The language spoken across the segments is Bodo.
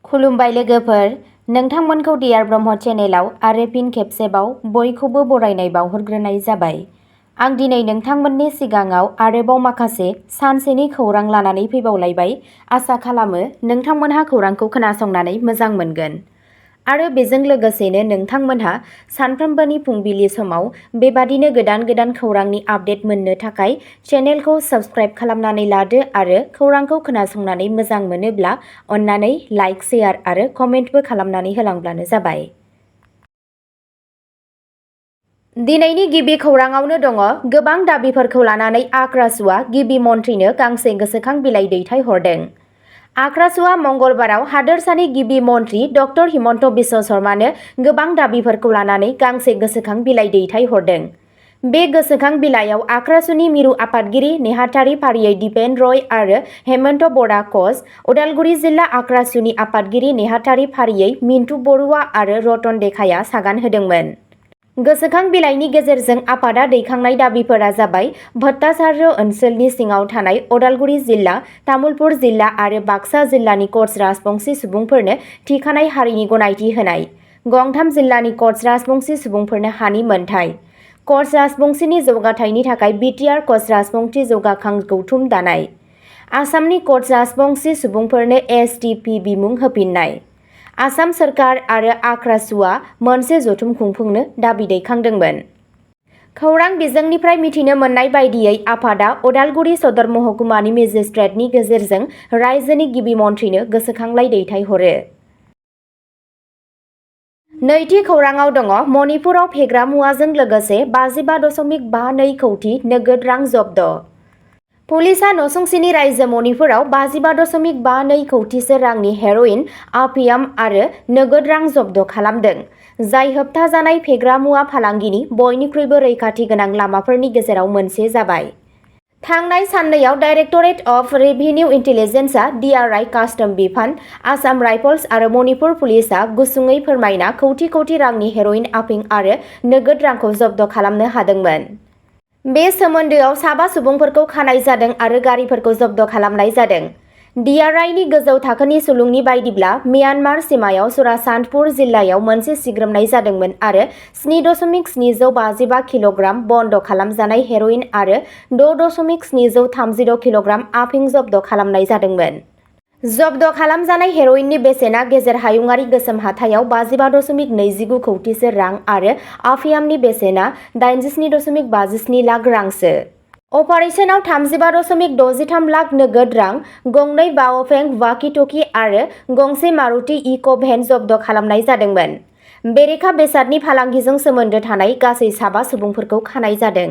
खुलुमबाय लोगोफोर, नोंथांमोनखौ डियार ब्रह्म चेनेलाव आरो फिन खेबसेबाव बयखौबो बरायनाय बावहरग्रोनाय जाबाय। आं दिनै नोंथांमोननि सिगाङाव आरोबाव माखासे सानसेनि खौरां लानानै फैबावलायबाय। आसा खालामो नोंथांमोनहा खौरांखौ खोनासंनानै मोजां मोनगोन। आरो बेजों लोगोसेनो नोंथांमोनहा सानफ्रोमबोनि फुंबिलि समाव बेबादिनो गोदान खौरांनि आपडेट मोननो थाखाय चेनेलखौ साबस्क्राइब खालामनानै लादो आरो खौरांखौ खोनासंनानै मोजां मोनोब्ला अन्नानै लाइक, शेयार आरो कमेन्टबो खालामनानै होलांब्लानो जाबाय। दिनैनि गिबि खौराङावनो दङ गोबां दाबिफोरखौ लानानै आक्रासुआ गिबि मन्थ्रिनो गांसे गोसोखां बिलाइ दैथायहरदों। आक्रासुआ मंगलबाराव हादोरसानि गिबि मन्थ्रि डक्टर हिमन्त बिश्व शर्मानो गोबां दाबिफोरखौ लानानै गांसे गोसोखां बिलाइ दैथायहरदों। बे गोसोखां बिलाइयाव आक्रासुनि मिरु आफादगिरि नेहाथारि फारियै दिपेन रय आरो हेमन्त बरा कच, उदालगुरि जिल्ला आक्रासुनि आफादगिरि नेहाथारि फारियै मिन्टु बरुवा आरो रतन देखाया सागान होदोंमोन। गोसोखां बिलाइनि गेजेरजों आफादा दैखांनाय दाबिफोरा जाबाय भट्टाचार्य ओनसोलनि सिङाव थानाय उदालगुरि जिल्ला, तामुलपुर जिल्ला आरो बाक्सा जिल्लानि कच राजबंशी सुबुंफोरनो थिखानाय हारिनि गनायथि होनाय, गंथाम जिल्लानि कच राजबंशी सुबुंफोरनो हानि मोनथाय, कच राजबंशीनि जौगाथायनि थाखाय बिटिआर कच राजबंशी जौगाखां गौथुम दानाय, आसामनि कच राजबंशी सुबुंफोरनो एसटिपि बिमुं होफिननाय, आसाम सोरखार आरो आक्रासुआ मोनसे जथुम खुंफुंनो दाबि दैखांदोंमोन। खौरां बिजोंनिफ्राय मिथिनो मोननाय बायदियै आफादा उदालगुरि सदर महकुमानि मेजिस्ट्रेटनि गेजेरजों रायजोनि गिबि मन्थ्रिनो गोसोखांलाइ दैथायहरो। नैथि खौराङाव दङ मणिपुराव फेग्रा मुवाजों लोगोसे 55.52 कौटि नोगोद रां जब्द'। पुलिसआ नसुंसेनि रायजो मणिपुराव 55.52 कौटिसो रांनि हेर'इन, आफियाम आरो नोगोद रां जब्द' खालामदों, जाय होबथाजानाय फेग्रा मुवा फालांगिनि बयनिख्रुइबो रैखाथि गोनां लामाफोरनि गेजेराव मोनसे जाबाय। थांनाय साननैआव डाइरेक्टरेट अफ रेभिनिउ इन्टेलिजेन्सआ डिआरआइ कास्टम बिफान, आसाम राइफल्स आरो मणिपुर पुलिसआ गुसुङै फोरमायना कौटि रांनि हेर'इन, आफिं आरो नोगोद रांखौ जब्द' खालामनो हादोंमोन। बे सोमोन्दोआव साबा सुबुंफोरखौ खानाय जादों आरो गारिफोरखौ जब्द' खालामनाय जादों। डिआरआइनि गोजौ थाखोनि सुलुंनि बायदिब्ला म्यानमार सिमायाव चुराचान्दपुर जिल्लायाव मोनसे सिग्रोमनाय जादोंमोन आरो 7.755 किल'ग्राम बन्द' खालामजानाय हेर'इन आरो 6.730 किल'ग्राम आफिं जब्द' खालामनाय जादोंमोन। जब्द' खालामजानाय हेर'इननि बेसेना गेजेर हायुंआरि गोसोम हाथायाव 55.29 कौटिसो रां आरो आफियामनि बेसेना 87.57 लाख रांसो। अपारेशनाव 35.63 लाख नोगोद रां, गंनै बाओफें वाकी-टकी आरो गंसे मारुति इक' भेन जब्द' खालामनाय जादोंमोन। बेरेखा बेसादनि फालांगिजों सोमोन्दो थानाय गासै साबा सुबुंफोरखौ खानाय जादों।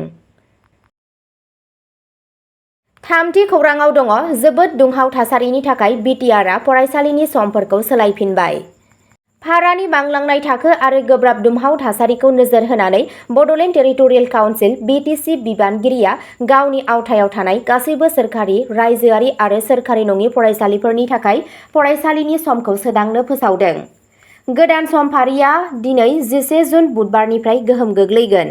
थामथि खौराङाव दङ जोबोद दुंहाव थासारिनि थाखाय बिटिआरआ फरायसालिनि समफोरखौ सोलायफिनबाय। भारानि बांलांनाय थाखो आरो गोब्राब दुंहाव थासारिखौ नोजोर होनानै बड'लेण्ड टेरिटरियेल काउन्सिल (BTC) बिबानगिरिया गावनि आवथायाव थानाय गासैबो सोरखारि, रायजोआरि आरो सोरखारि नङि फरायसालिफोरनि थाखाय फरायसालिनि समखौ सोदांनो फोसावदों। गोदान समफारिआ दिनै 11 जुन बुधबारनिफ्राय गोहोम गोग्लैगोन।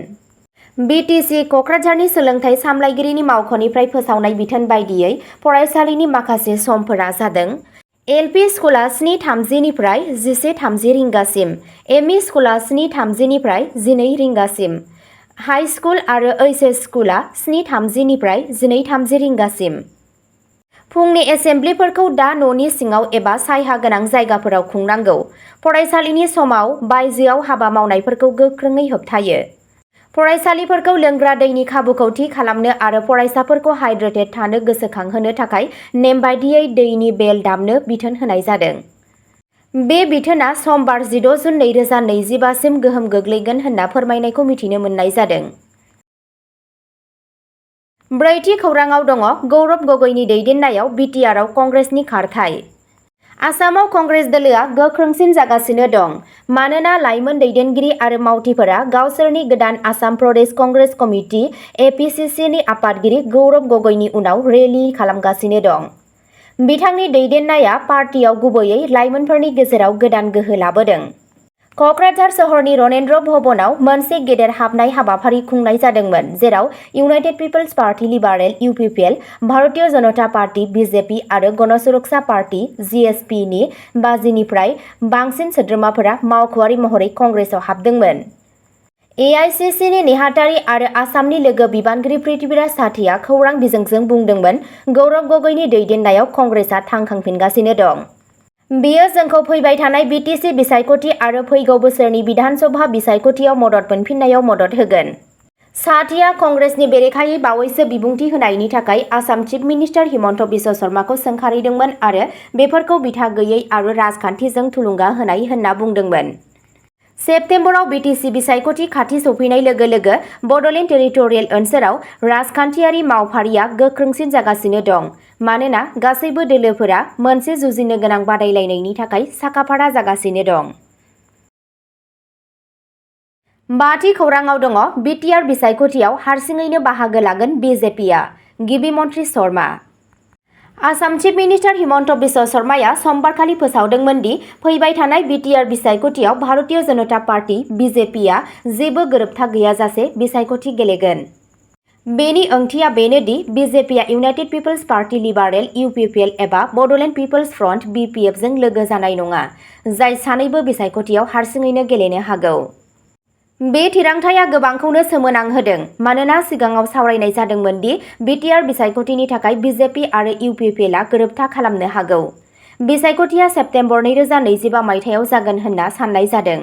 BTC क'क्राझारनि सोलोंथाइ सामलायगिरिनि मावख'निफ्राय फोसावनाय बिथोन बायदियै फरायसालिनि माखासे समफोरा जादों: एलपि स्कुला 7:30 निफ्राय 11:30 रिंगासिम, एमइ स्कुला 7:30 निफ्राय 12 रिंगासिम, हाइ स्कुल आरो ओइचएस स्कुला 7:30 निफ्राय 12:30 रिंगासिम। फुंनि एसेम्बलिफोरखौ दा न'नि सिङाव एबा सायहा गोनां जायगाफोराव खुंनांगौ। फरायसालिनि समाव बायजोआव हाबा मावनायफोरखौ गोख्रोङै होबथायो। फरायसालिफोरखौ लोंग्रा दैनि खाबुखौ थि खालामनो आरो फरायसाफोरखौ हाइड्रेटेड थानो गोसोखांहोनो थाखाय नेमबादियै दैनि बेल दामनो बिथोन होनाय जादों। बे बिथोनआ समबार 16 जुन 2025 सिम गोहोम गोग्लैगोन होनना फोरमायनायखौ मिथिनो मोननाय जादों। ब्रैथि खौराङाव दङ गौरब गगैनि दैदेननायाव बिटिआरआव कंग्रेसनि खारथाय। आसामाव कंग्रेस दोलोआ गोख्रोंसिन जागासिनो दं मानोना लाइमोन दैदेनगिरि आरो मावथिफोरा गावसोरनि गोदान आसाम प्रदेश कंग्रेस कमिटि (APCC) नि आफादगिरि गौरब गगैनि उनाव रेलि खालामगासिनो दं। बिथांनि दैदेननाया पार्टियाव गुबैयै लाइमोनफोरनि गेजेराव गोदान गोहो लाबोदों। क'क्राझार सोहोरनि रनेन्द्र भवनाव मोनसे गेदेर हाबनाय हाबाफारि खुंनाय जादोंमोन, जेराव united people's party liberal (UPPL), Bharatiya जनता पार्टी (BJP) आरो गण सुरक्षा पार्टी (GSP) नि 50निफ्राय बांसिन सोद्रोमाफोरा मावख'आरि महरै कंग्रेसआव हाबदोंमोन। AICC नि नेहाथारि आरो आसामनि लोगो बिबानगिरि पृथ्वीराज साठीआ खौरां बिजोंजों बुंदोंमोन, गौरव गगৈनि दैदेननायाव कंग्रेसआ थांखांफिनगासिनो दं। बेयो जोंखौ फैबाय थानाय BTC बिसायख'थि आरो फैगौ बोसोरनि बिधान सभा बिसायख'थियाव मदद मोनफिननायाव मदद होगोन। साठीआ कंग्रेसनि बेरेखायै बावैसो बिबुंथि होनायनि थाखाय आसाम चिफ मिनिस्टार हिमन्त बिश्व शर्माखौ सोंखारिदोंमोन आरो बेफोरखौ बिथा गैयै आरो राजखान्थिजों थुलुंगा होनाय होनना बुंदोंमोन। सेप्तेम्बराव BTC बिसायख'थि खाथि सौफैनाय लोगो लोगो बड'लेण्ड टेरिटरियेल ओनसोलाव राजखान्थियारि मावफारिया गोख्रोंसिन जागासिनो दं, मानोना गासैबो दोलोफोरा मोनसे जुजिनो गोनां बादायलायनायनि थाखाय साखाफारा जागासिनो दं। बाथि खौराङाव दङ BTR बिसायख'थियाव हारसिङैनो बाहागो लागोन BJPआ, गिबि मन्थ्रि शर्मा। आसाम चिफ मिनिस्टार हिमन्त बिश्व शर्माया समबारखालि फोसावदोंमोन दि फैबाय थानाय BTR बिसायख'थियाव भारतीय जनता पार्टी (BJPआ जेबो गोरोबथा गैयाजासे बिसायख'थि गेलेगोन। बेनि ओंथिया बेनो दि BJPआ united people's party liberal (UPPL) एबा बड'लेण्ड पिपल्स फ्रन्ट (BPF) जों लोगो जानाय नङा, जाय सानैबो बिसायख'थियाव हारसिङैनो गेलेनो हागौ। बे थिरांथाया गोबांखौनो सोमोनांहोदों, मानोना सिगाङाव सावरायनाय जादोंमोन दि BTR बिसायख'थिनि थाखाय BJP आरो UPPLआ गोरोबथा खालामनो हागौ। बिसायख'थिया सेप्तेम्बर 2025 मायथाइयाव जागोन होनना साननाय जादों।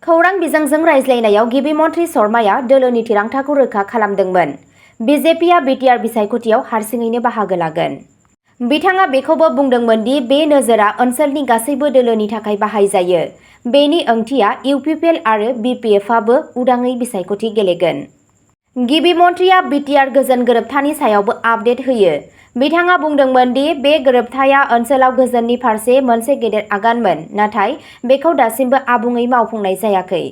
खौरां बिजोंजों रायज्लायनायाव गिबि मन्थ्रि शर्माया दोलोनि थिरांथाखौ रोखा खालामदोंमोन। BJPआ BTR बिसायख'थियाव हारसिङैनो बाहागो लागोन। बिथाङा बेखौबो बुंदोंमोन दि बे नोजोरआ ओनसोलनि गासैबो दोलोनि थाखाय बाहायजायो। बेनि ओंथिया UPPL आरो BPFआबो उदाङै बिसायख'थि गेलेगोन। गिबि मन्थ्रिया BTR गोजोन गोरोबथानि सायावबो आपडेट होयो। बिथाङा बुंदोंमोन दि बे गोरोबथाया ओनसोलाव गोजोननि फारसे मोनसे गेदेर आगानमोन, नाथाय बेखौ दासिमबो आबुङै मावफुंनाय जायाखै।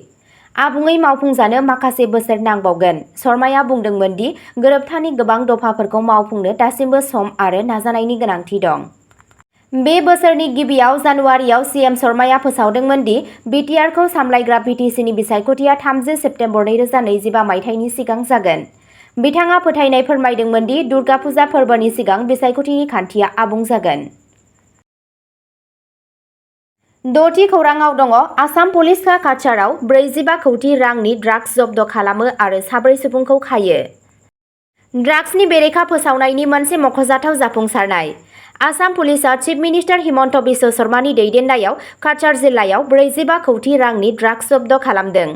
आबुङै मावफुंजानो माखासे बोसोर नांबावगोन। शर्माया बुंदोंमोन दि गोरोबथानि गोबां दफाफोरखौ मावफुंनो दासिमबो सम आरो नाजानायनि गोनांथि दं। बे बोसोरनि गिबियाव जानुवारियाव CM शर्माया फोसावदोंमोन दि BTRखौ सामलायग्रा BTCनि बिसायख'थिया 30 सेप्तेम्बर 2025 मायथाइनि सिगां जागोन। बिथाङा फोथायनाय फोरमायदोंमोन दि दुर्गा फुजा फोरबोनि सिगां बिसायख'थिनि खान्थिया आबुं जागोन। द'थि खौराङाव दङ आसाम पुलिसआ काछाराव 45 कौटि रांनि ड्राग्स जब्द खालामो आरो 4 सुबुंखौ खायो। ड्राग्सनि बेरेखा फोसावनायनि मोनसे मख'जाथाव जाफुंसारनाय। आसाम पुलिसआ चिफ मिनिस्टार हिमन्त बिश्व शर्मानि दैदेननायाव काछार जिल्लायाव 45 कौटि रांनि ड्राग्स जब्द खालामदों।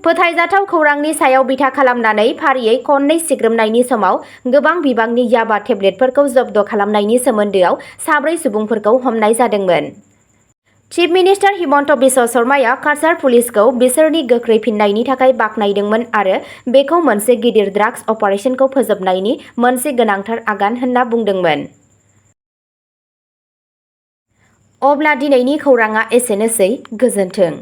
फोथायजाथाव खौरांनि सायाव बिथा खालामनानै फारियै खननै सिग्रोमनायनि समाव गोबां बिबांनि याबा टेब्लेटफोरखौ जब्द खालामनायनि सोमोन्दोआव 4 सुबुंफोरखौ हमनाय जादोंमोन। चिफ मिनिस्टार हिमन्त बिश्व शर्माया काछार पुलिसखौ बिसोरनि गोख्रै फिननायनि थाखाय बाख्नायदोंमोन आरो बेखौ मोनसे गिदिर ड्राग्स अपारेशनखौ फोजोबनायनि मोनसे गोनांथार आगान होनना बुंदोंमोन। अब्ला दिनैनि खौराङा एसेनोसै, गोजोन्थों।